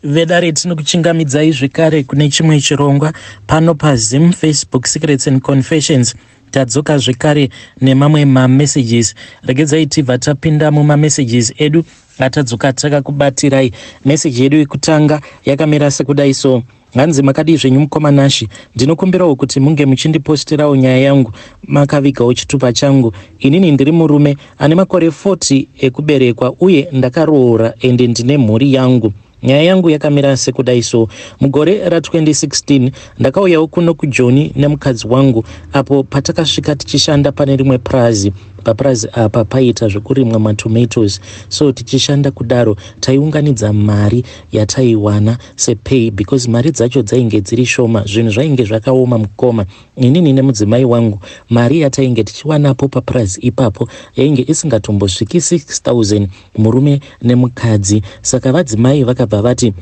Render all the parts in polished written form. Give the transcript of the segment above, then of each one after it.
Vedare tinokuchingamidzai zvekare kune chimwe chirongwa pano paZim Facebook Secrets and Confessions. Tadzoka zvekare nemamwe mamessages. Regedzai tibva tapinda mumamessages edu atadzoka takakubatirai. Message yedu yekutanga yakamira sekudai so. Hanzi makadii zvenyu mukoma Nashy, ndinokumbirawo kuti munge muchindipostirawo nyaya yangu makavigawo chitupa changu. Inini ndiri murume ane makore 40 ekuberekwa uye ndakaroora ende ndine mhuri yangu. Nyaya yangu yakamira sekudai so. Mugore ra 2016 ndakauyawo kuno kuJoni nemukadzi wangu apo patakasvika tichishanda pane rimwe purazi. Papurazi apa paiita zvekurimwa matomatoes so tichishanda kudaro taiunganidza mari yataiwana sepay because mari dzacho dzainge dziri shoma zvinhu zvainge zvakaoma mukoma inini nemudzimai wangu mari yatainge tichiwanapo papurazi ipapo yainge isingatombosviki 6000 murume nemukadzi saka vadzimai vakabva vati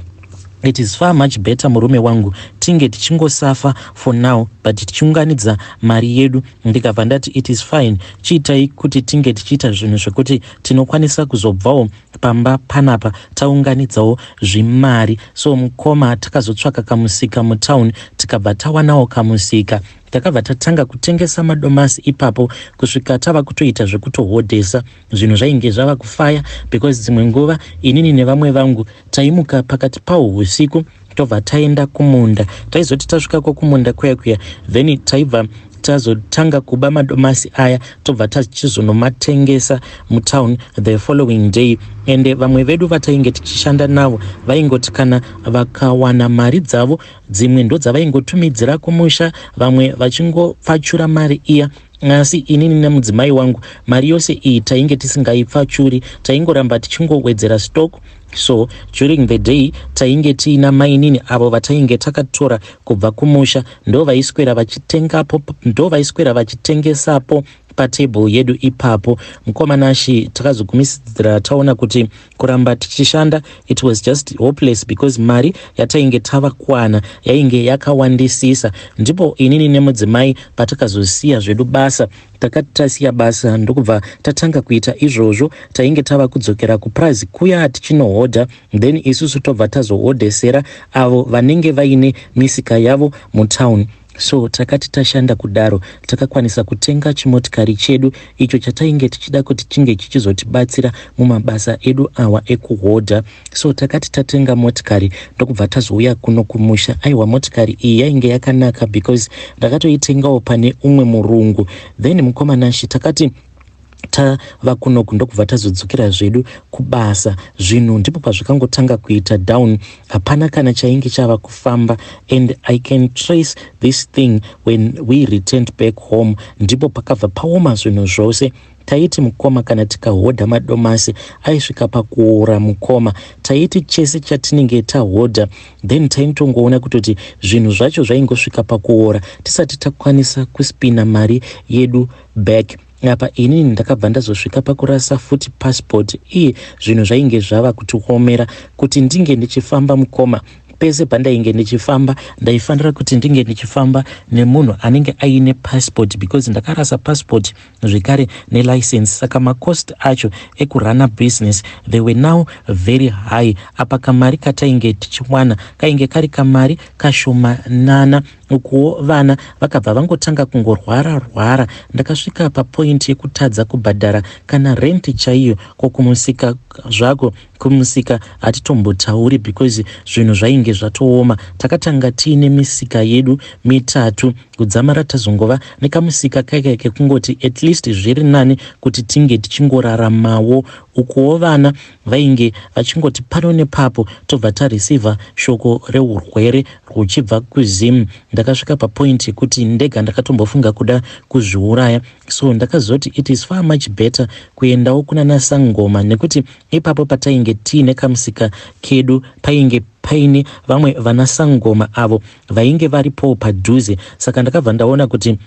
it is far much better murume wangu tinge tichingosafa for now but tichiunganidza mari yedu ndikabva ndati it is fine chiitai kuti tinge tichiita zvinhu zvekuti tinokwanisa kuzobvawo pamba panapa taunganidzawo zvimari so mukoma takazotsvaka kamusika mutown tikabva tawanawo kamusika takabva tatanga kutengesa madomasi ipapo kusvika tava kutoita zvekutohodhesa zvinhu zvainge zvava kufaya because dzimwe nguva inini nevamwe vangu taimuka pakati pawo usiku tobva taenda kumunda taizoti tasvikako kumunda kuya kuya then taibva tazotanga kuba madomasi aya tobva tachizonomatengesa mutown the following day ende vamwe vedu vatainge tichishanda navo vaingoti kana vakawana mari dzavo dzimwe ndodzavaingotumidzira kumusha vamwe vachingopfachura mari iya asi inini nemudzimai wangu mari yose iyi tainge tisingaipfachuri taingoramba tichingowedzera stock so during the day tainge tiina mainini avo vatainge takatora kubva kumusha ndo vaiswera vachitengapo ndo vaiswera vachitengesapo patable yedu ipapo mukoma Nashy takazogumisira taona kuti kuramba tichishanda it was just hopeless because mari yatainge tava kuwana yainge yakawandisisa ndipo inini nemudzimai patakazosiya zvedu basa takati tasiya basa ndokubva tatanga kuita izvozvo tainge tava kudzokera kupurazi kuya tichinohodha then isusu tobva tazohodhesera avo vanenge vaine misika yavo mutown so takati tashanda kudaro takakwanisa kutenga chimotikari chedu icho chatainge tichida kuti chinge chichizotibatsira mumabasa edu awa ekuhodha so takati tatenga motikari ndokubva tazouya kuno kumusha aiwa motikari iyi yainge yakanaka because ndakatoitengawo pane umwe murungu then mukoma Nashy takati tava kunoku ndokubva tazodzokera zvedu kubasa zvinhu ndipo pazvikangotanga kuita down hapana kana chainge chava kufamba and I can trace this thing when we returned back home ndipo pakabva paoma zvinhu zvose taiti mukoma kana tikahodha madomasi aisvika pakuora mukoma taiti chese chatinenge tahodha then taitongoona kutoti zvinhu zvacho zvaingosvika pakuora tisati takwanisa kuspina mari yedu back apa inini ndakabva ndazosvika pakurasa futi passport iye zvinhu zvainge zvava kutiomera kuti ndinge ndichifamba mukoma pese pandainge ndichifamba ndaifanira kuti ndinge ndichifamba nemunhu anenge aine passport because ndakarasa passport zvekare nelicense saka macost acho ekuruna business they were now very high apa kamari katainge tichiwana kainge kari kamari kashomanana ukuwo vana vakabva vangotanga kungorwara rwara ndakasvika papoint yekutadza kubhadhara kana rent chaiyo kokumusika zvako kumusika hatitombotauri because zvinhu zvainge zvatooma takatanga tiine misika yedu mitatu kudzamara tazongova nekamusika kaikai kekungoti at least zviri nani kuti tinge tichingoraramawo ukuwo vana vainge vachingoti pano nepapo tobva tareceiva shoko reurwere rwuchibva kuZim ndakasvika papoint yekuti ndega ndakatombofunga kuda kuzviuraya so ndakazoti it is far much better kuendawo kuna nasangoma nekuti ipapo patainge tiine kamusika kedu painge paine vamwe vanasangoma avo vainge varipowo padhuze saka ndakabva ndaona kuti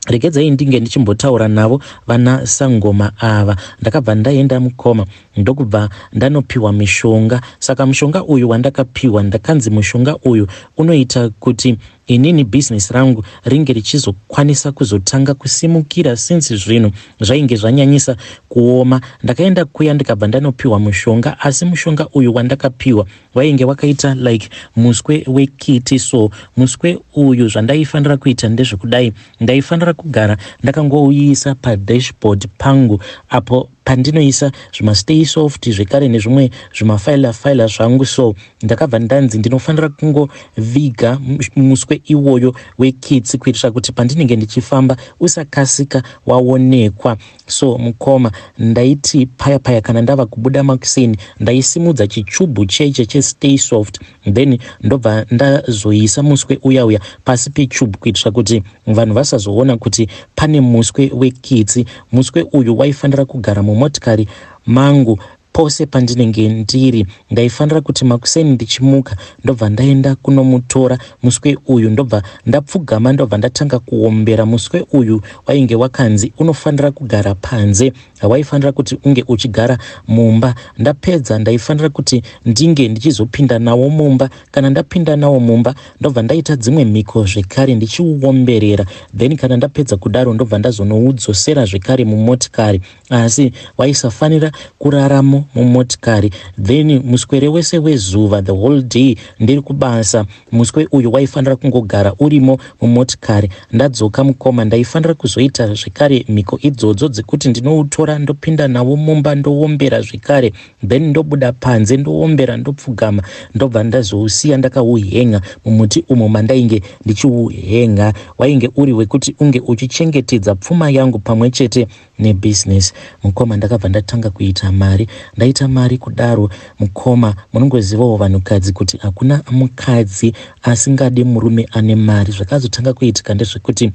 Regedzai ndinge ndichimbotaura navo vana sangoma ava. Ndakabva ndaenda mukoma ndokubva ndanopiwa mishonga. Saka mushonga uyu wandakapiwa ndakanzi mushonga uyu unoita kuti inini business rangu ringe richizokwanisa kuzotanga kusimukira since zvinhu zvainge zvanyanyisa kuoma. Ndakaenda kuya ndikabva ndanopiwa mushonga asi mushonga uyu wandakapiwa wainge wakaita like muswe wekiti so muswe uyu zvandaifanira kuita ndezvekudai ndaifanira kugara ndakangouisa padashboard pangu apo pandinoisa zvimastay soft zvekare nezvimwe zvimafaila faila zvangu so ndakabva ndanzi ndinofanira kungoviga muswe iwoyo wekitsi kuitira kuti pandinenge ndichifamba usakasika waonekwa So mukoma ndaiti paya paya kana ndava kubuda makuseni ndaisimudza chichubhu cheche chestay soft then ndobva ndazoisa muswe uya uya pasi pechubhu kuitira kuti vanhu vasazoona kuti pane muswe wekitsi. Muswe uyu waifanira kugara mumotikari mangu Pose pandinenge ndiri ndaifanira kuti makuseni ndichimuka ndobva ndaenda kunomutora muswe uyu ndobva ndapfugama ndobva ndatanga kuombera muswe uyu wainge wakanzi unofanira kugara panze hawaifanira kuti unge uchigara mumba ndapedza ndaifanira kuti ndinge ndichizopinda nawo mumba kana ndapinda nawo mumba ndobva ndaita dzimwe mhiko zvekare ndichiuomberera then kana ndapedza kudaro ndobva ndazonoudzosera zvekare mumotikari asi waisafanira kuraramo mumotikari then muswere wese wezuva the whole day ndiri kubasa muswe uyu waifanira kungogara urimo mumotikari ndadzoka mukoma ndaifanira kuzoita zvekare mhiko idzodzo dzekuti ndinoutora ndopinda nawo mumba ndoombera zvekare then ndobuda panze ndoombera ndopfugama ndobva ndazousiya ndakauhenga mumuti umo mandainge ndichiuhenga wainge uri wekuti unge uchichengetedza pfuma yangu pamwe chete nebusiness mukoma ndakabva ndatanga kuita mari ndaita mari kudaro mukoma munongozivawo vanhukadzi kuti hakuna mukadzi asingade murume ane mari zvakazotanga kuitika ndezvekuti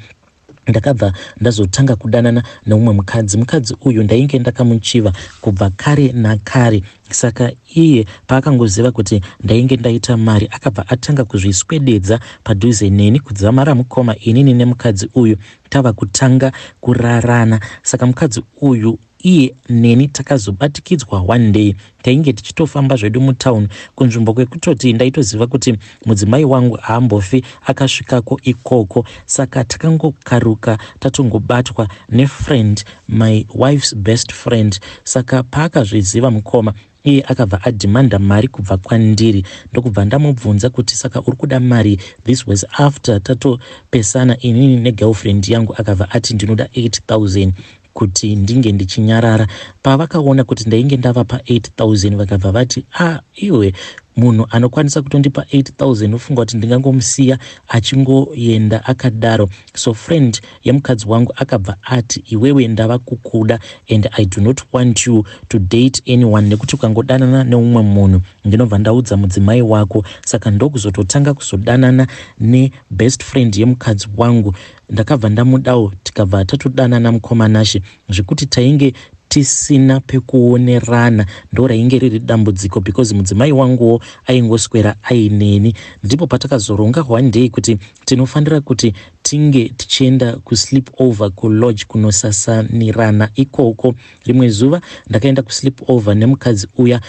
ndakabva ndazotanga kudanana neumwe mukadzi mukadzi uyu ndainge ndakamuchiva kubva kare nakare saka iye paakangoziva kuti ndainge ndaita mari akabva atanga kuzviswededza padhuze neni kudzamara mukoma inini nemukadzi uyu tava kutanga kurarana saka mukadzi uyu iye neni takazobatikidzwa one day tainge tichitofamba zvedu mutown kunzvimbo kwekutoti ndaitoziva kuti mudzimai wangu haambofi akasvikako ikoko saka takangokaruka tatongobatwa nefriend my wife's best friend saka paakazviziva mukoma Iye akabva adhimanda mari kubva kwandiri ndokubva ndamubvunza kuti saka uri kuda mari this was after tatopesana inini negirlfriend yangu akabva ati ndinoda 8000 kuti ndinge ndichinyarara pavakaona kuti ndainge ndavapa 8000 vakabva vati ah iwe munhu anokwanisa kutondipa 8000 ofunga kuti ndingangomusiya achingoenda akadaro so friend yemukadzi wangu akabva ati iwewe ndava kukuda and i do not want you to date anyone nekuti ukangodanana neumwe munhu ndinobva ndaudza mudzimai wako saka ndokuzototanga kuzodanana nebest friend yemukadzi wangu ndakabva ndamudawo tikabva tatodanana mukoma Nashe zvekuti tainge tisina pekuonerana ndorainge riri dambudziko because mudzimai wanguwo aingoswera aineni ndipo patakazoronga one day kuti tinofanira kuti tinge tichienda kusleep over kulodge kunosasanirana ikoko rimwe zuva ndakaenda kusleep over nemukadzi uya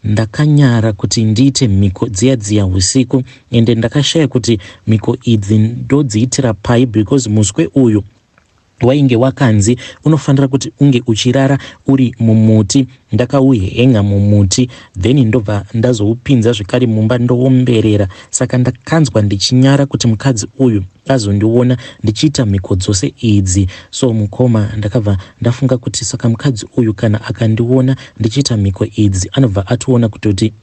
ndakanyara kuti ndiite mhiko dziya dziya usiku ende ndakashaya kuti mhiko idzi ndodziitira pai because muswe uyu wainge wakanzi unofanira kuti unge uchirara uri mumuti ndakauhenga mumuti then ndobva ndazoupinza zvekare mumba ndoomberera saka ndakanzwa ndichinyara kuti mukadzi uyu azondiona ndichiita mhiko dzose idzi so mukoma ndakabva ndafunga kuti saka mukadzi uyu kana akandiona ndichiita mhiko idzi anobva atoona kutoti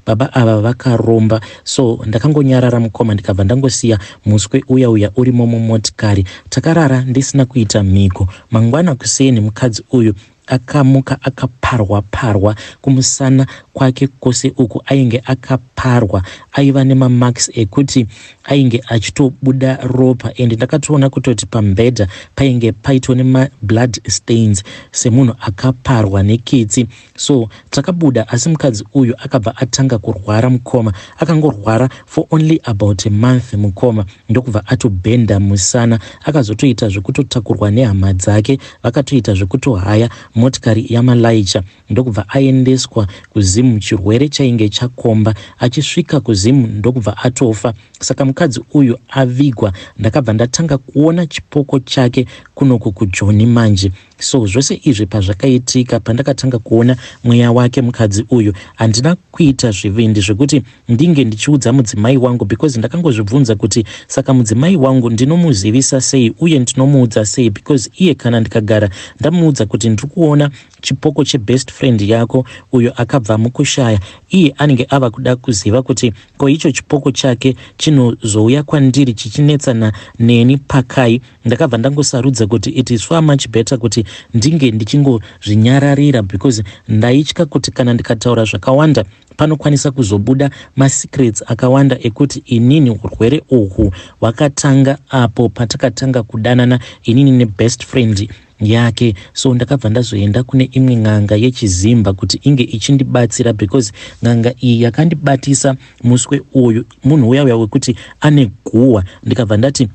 baba ava vakaromba so ndakangonyarara mukoma ndikabva ndangosiya muswe uya uya urimo mumotikari takarara ndisina kuita mhiko mangwana kuseni mukadzi uyu Akamuka akaparwa parwa kumusana kwake kwose uku ainge akaparwa aiva nemamarks ekuti ainge achitobuda ropa and ndakatoona kutoti pamubhedha painge paito nemablood stains semunhu akaparwa nekitsi. So takabuda asi mukadzi uyu akabva atanga kurwara mukoma. Akangorwara for only about a month mukoma ndokubva atobhenda musana. Akazotoita zvekutotakurwa nehama dzake vakatoita zvekutohaya motikari yamalaicha ndokubva aendeswa kuZim chirwere chainge chakomba. Achisvika kuZim ndokubva atofa. Saka mukadzi uyu avigwa ndakabva ndatanga kuona chipoko chake kunoku kuJoni manje. So zvose izvi pazvakaitika pandakatanga kuona mweya wake mukadzi uyu handina kuita zvivindi zvekuti ndinge ndichiudza mudzimai wangu because ndakangozvibvunza kuti saka mudzimai wangu ndinomuzivisa sei uye ndinomuudza sei because iye kana ndikagara ndamuudza kuti ndiri kuona chipoko chebest friend yako uyo akabva mukushaya iye anenge ava kuda kuziva kuti ko icho chipoko chake chinozouya kwandiri chichinetsana neni pakai. Ndakabva ndangosarudza kuti it is far much better kuti ndinge ndichingozvinyararira because ndaitya kuti kana ndikataura zvakawanda panokwanisa kuzobuda masecrets akawanda ekuti inini urwere uhwu hwakatanga apo patakatanga kudanana inini nebest friend yake. So ndakabva ndazoenda kune imwe n'anga yechizimba kuti inge ichindibatsira because n'anga iyi yakandibatisa muswe uyu munhu uya uya wekuti ane guhwa. Ndikabva ndati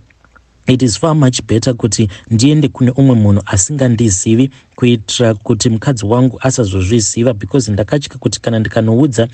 it is far much better kuti ndiende kune umwe munhu asingandizivi kuitira kuti mukadzi wangu asazozviziva because ndakatya kuti kana ndikanoudza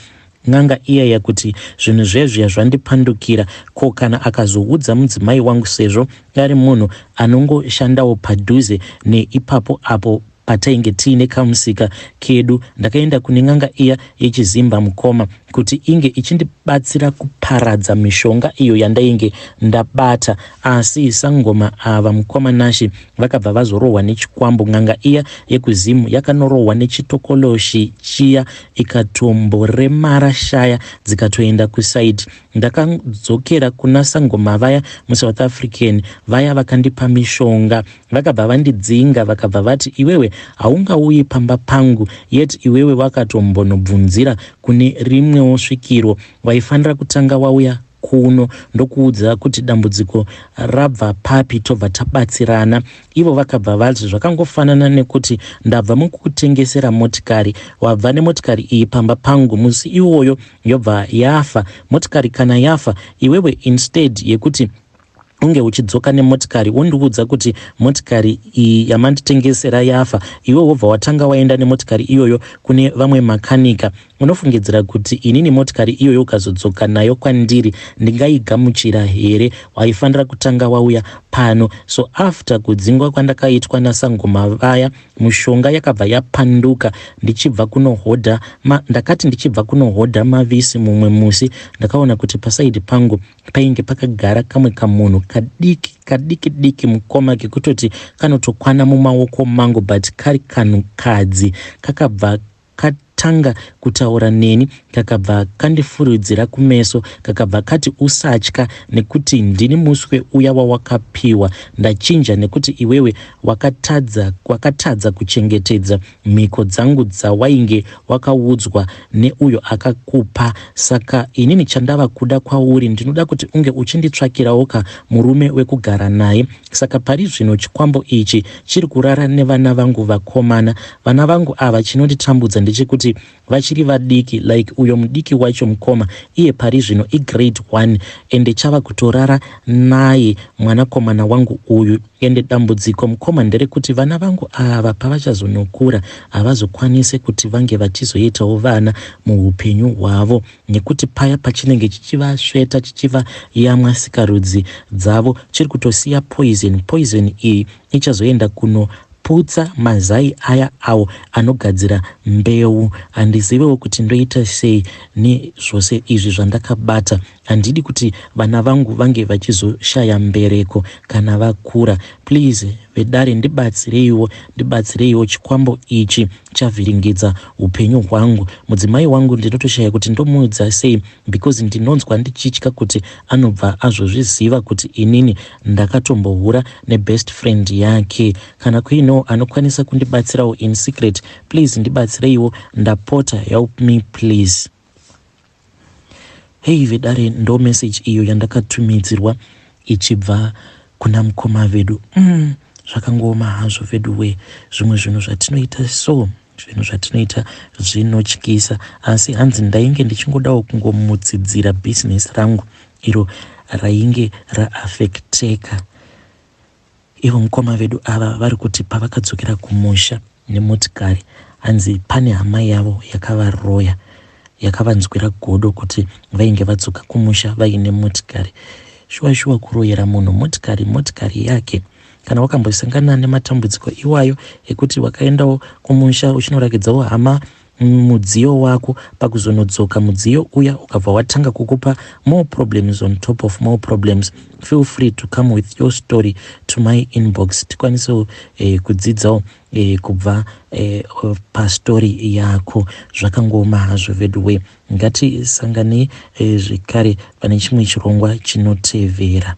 n'anga iyaya kuti zvinhu zvezviya zvandipandukira ko kana akazoudza mudzimai wangu sezvo ari munhu anongoshandawo padhuze neipapo apo patainge tiine kamusika kedu. Ndakaenda kune n'anga iya yechizimba mukoma kuti inge ichindibatsira kuparadza mishonga iyo yandainge ndabata. Asi sangoma ava mukoma Nashe vakabva vazorohwa nechikwambo. N'anga iya yekuZimu yakanorohwa nechitokoloshi chiya ikatomboremara shaya dzikatoenda kusaidi. Ndakadzokera kuna sangoma vaya muSouth African vaya vakandipa mishonga vakabva vandidzinga vakabva vati iwewe haungauyi pamba pangu yet iwewe wakatombonobvunzira kune rimwewo svikiro waifanira kutanga wauya kuno ndokuudza kuti dambudziko rabva papi tobva tabatsirana. Ivo vakabva vati zvakangofanana nekuti ndabva mukukutengesera motikari wabva nemotikari iyi pamba pangu musi iwoyo yobva yafa. Motikari kana yafa iwewe instead yekuti unge uchidzoka nemotikari wondiudza kuti motikari iyi yamanditengesera yafa iwe wobva watanga waenda nemotikari iyoyo kune vamwe makanika unofungidzira kuti inini motikari iyoyo ukazodzoka nayo kwandiri ndingaigamuchira here? Waifanira kutanga wauya pano. So after kudzingwa kwandakaitwa nasangoma vaya mushonga yakabva yapanduka ndichibva kunohodha ma, ndakati ndichibva kunohodha mavisi mumwe musi ndakaona kuti pasaidi pangu painge pakagara kamwe kamunhu kadiki kadiki diki mukoma kekutoti kanotokwana mumaoko mangu but kari kanhukadzi. Kakabva katanga kutaura neni kakabva kandifurudzira kumeso kakabva kati usatya nekuti ndini muswe uya wawakapiwa ndachinja nekuti iwewe wakatadza, wakatadza kuchengetedza mhiko dzangu dzawainge wakaudzwa neuyo akakupa saka inini chandava kuda kwauri ndinoda kuti unge uchinditsvakirawo ka murume wekugara naye. Saka pari zvino chikwambo ichi chiri kurara nevana vangu vakomana. Vana vangu ava chinonditambudza ndechekuti vachiri vadiki like uyo mudiki wacho mukoma iye pari zvino igrade 1 ende chava kutorara naye mwanakomana wangu uyu. Ende dambudziko mukoma nderekuti vana vangu ava pavachazonokura havazokwanise kuti vange vachizoitawo vana muupenyu hwavo nekuti paya pachinenge chichivasveta chichivayamwa sikarudzi dzavo chiri kutosiya poison. Poison iyi ichazoenda kunoputsa mazai aya awo anogadzira mbeu. Handizivewo kuti ndoita sei nezvose izvi zvandakabata. Handidi kuti vana vangu vange vachizoshaya mbereko kana vakura. Please. Vedare ndibatsireiwo, ndibatsireiwo chikwambo ichi chavhiringidza upenyu hwangu. Mudzimai wangu ndinotoshaya kuti ndomuudza sei because ndinonzwa ndichitya kuti anobva azozviziva kuti inini ndakatombohura nebest friend yake. Kana kuinewo anokwanisa kundibatsirawo in secret, please ndibatsireiwo ndapota, help me please. Hei vedare, ndo message iyo yandakatumidzirwa ichibva kuna mukoma vedu. Zvakangooma hazvo vedu we. Zvimwe zvinhu zvatinoita so, zvinhu zvatinoita zvinotyisa. Asi hanzi ndainge ndichingodawo kungomutsidzira bhizinesi rangu iro rainge raaffecteka. Ivo mukoma vedu ava vari kuti pavakadzokera kumusha nemotikari, hanzi pane hama yavo yakavaroya, yakavanzwira godo kuti vainge vadzoka kumusha vaine motikari. Shuwa shuwa kuroyera munhu motikari, motikari yake. Kana wakambosangana nematambudziko iwayo ekuti wakaendawo kumusha uchinorakidzawo hama mudziyo wako, pakuzonodzoka mudziyo uya ukabva watanga kukupa more problems on top of more problems, feel free to come with your story to my inbox, tikwanisewo kudzidzawo kubva pastori yako. Zvakangooma hazvo vedu we. Ngatisanganei zvekare pane chimwe chirongwa chinotevera.